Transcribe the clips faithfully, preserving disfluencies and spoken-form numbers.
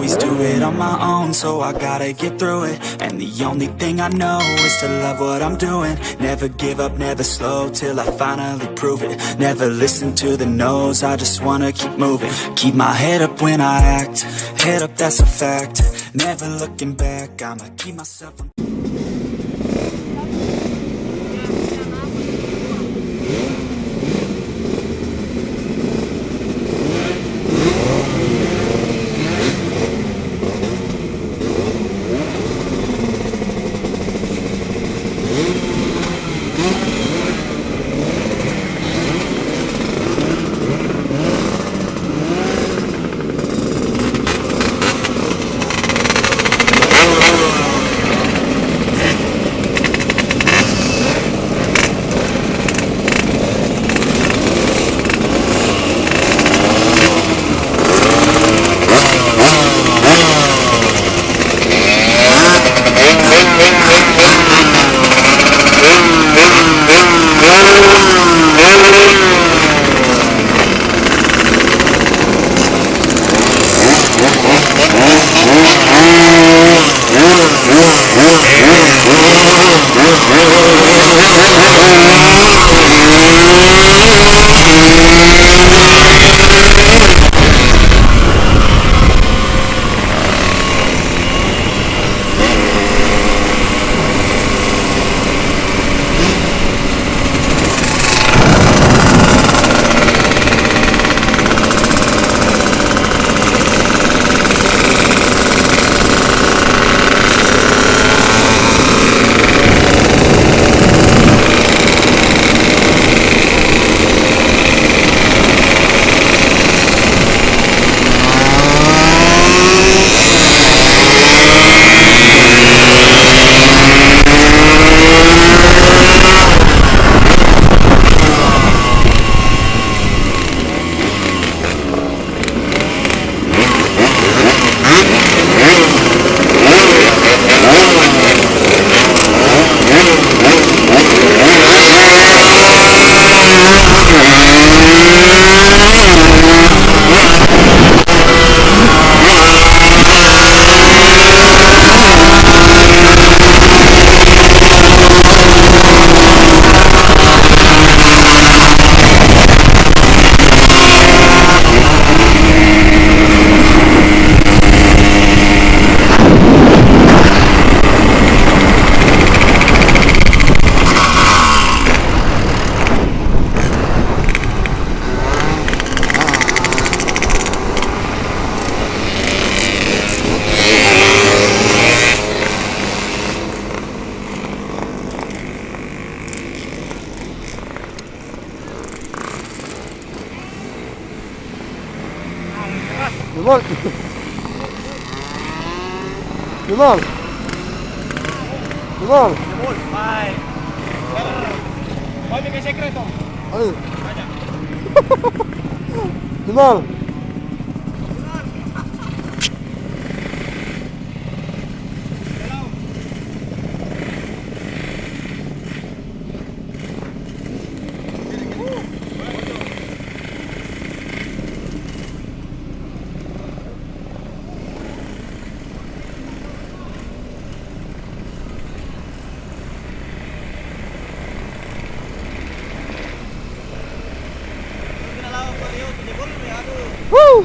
Always do it on my own, so I gotta get through it. And the only thing I know is to love what I'm doing. Never give up, never slow till I finally prove it. Never listen to the no's, I just wanna keep moving. Keep my head up when I act, head up, that's a fact. Never looking back, I'ma keep myself on. Jebol. Jebol. Jebol. Ayo. Jebol. Woo!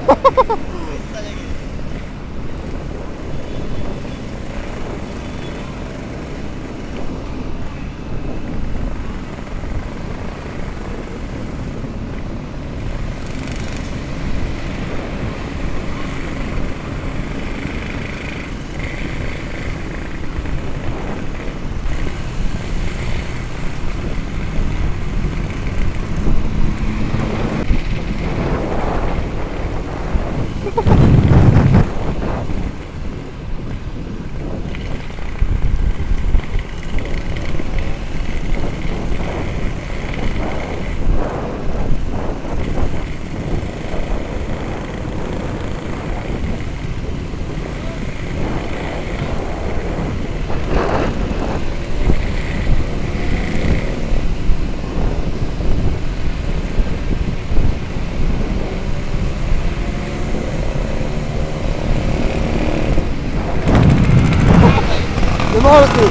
Oke.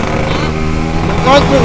Oke.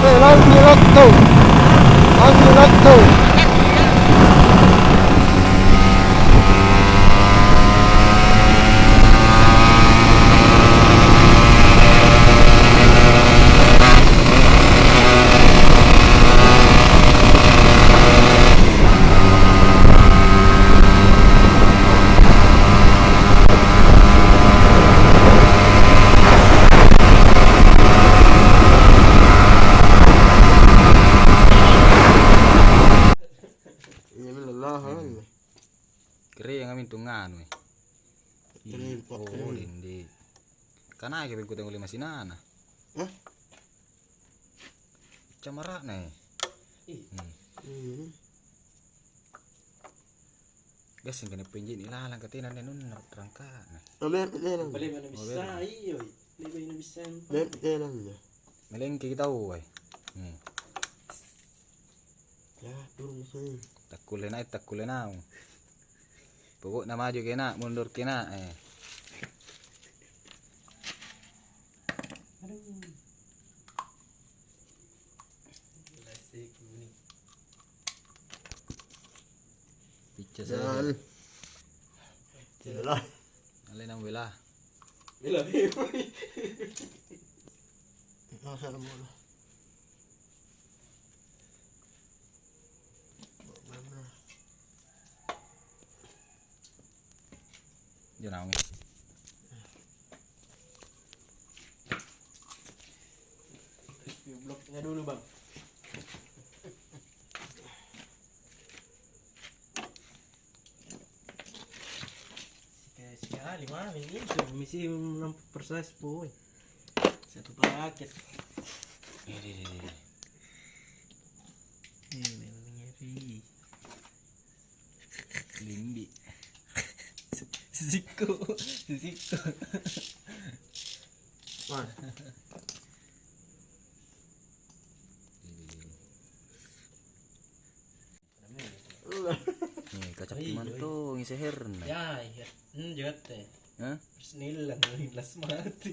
Eh, lanjut, lanjut. Lanjut, lanjut. Iya, bener lah, kan? Kering amintu nganu, eh. Kering, Ih, kok oh, kering. Dende. Kanai ke bengkuteng oleh masinana. Hah? Camara'na, eh. Ih. Hmm. Hmm. Gassing kene penjini lalang katena nenunna rangkana. Oh, ber-, ber-, Bale mana Oh, bisa, ber-, iyo. Bale mana bisa. Ber-, ber-, iya. Melengki tau, wai. Hmm. Ya, turun sini. Takkulle naik, takkulle naung. Pokokna maju kena, mundur kena, eh. Aduh. Picca Jangan. Saya. Yalah. Alena wela. Bela bela. Masa lama. Dia naungi. Bloknya dulu, Bang. Sekali mami itu misi enam puluh persen sepuluh. Satu paket. Ini, ini, ini. Ini, ini, ini. Limbi. Sisikku, sisikku. Wah. Nih, kacappi mantong seherna. Ya, iya. Hmm, jette. Hah? Terus nilang, nilas mati.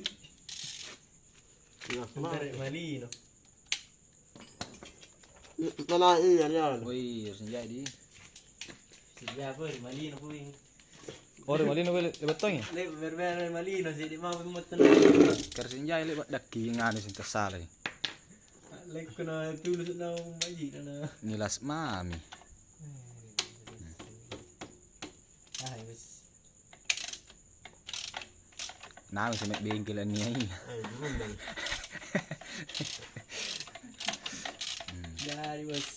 Nilas mati. Malino. Mana iya, iya. Woi, harus jadi. Sejak apa, Ri Malino, kuing. Oh, Ri Malino, kuing, lebat tongi? Le, berbeda Ri Malino, sih, di mau, mau tenang. Kar senjai, lebat dakki, nganu, sing tersalah. Lekko na tulus na baji, na, na. Nilas mami. Ah, wes. Nami semek bengkel nia iya. Eh, dulu, Bang. Hmm. Jadi, Bos.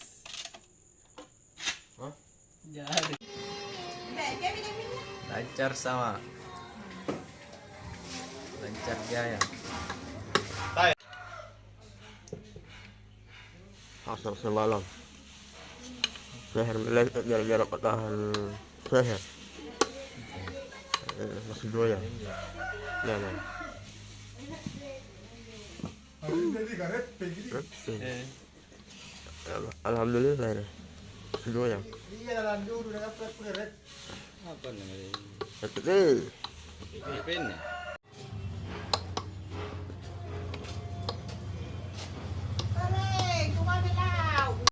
Hah? Jadi. Lancar sama. Lancar jaya. Asal semalam. Seher, biar, biar ketahan seher. Eh, masih goyang. Ya, ya. Oke. Eh. Alhamdulillah, ya. Masih goyang. Apa namanya? Oke. Ini penne.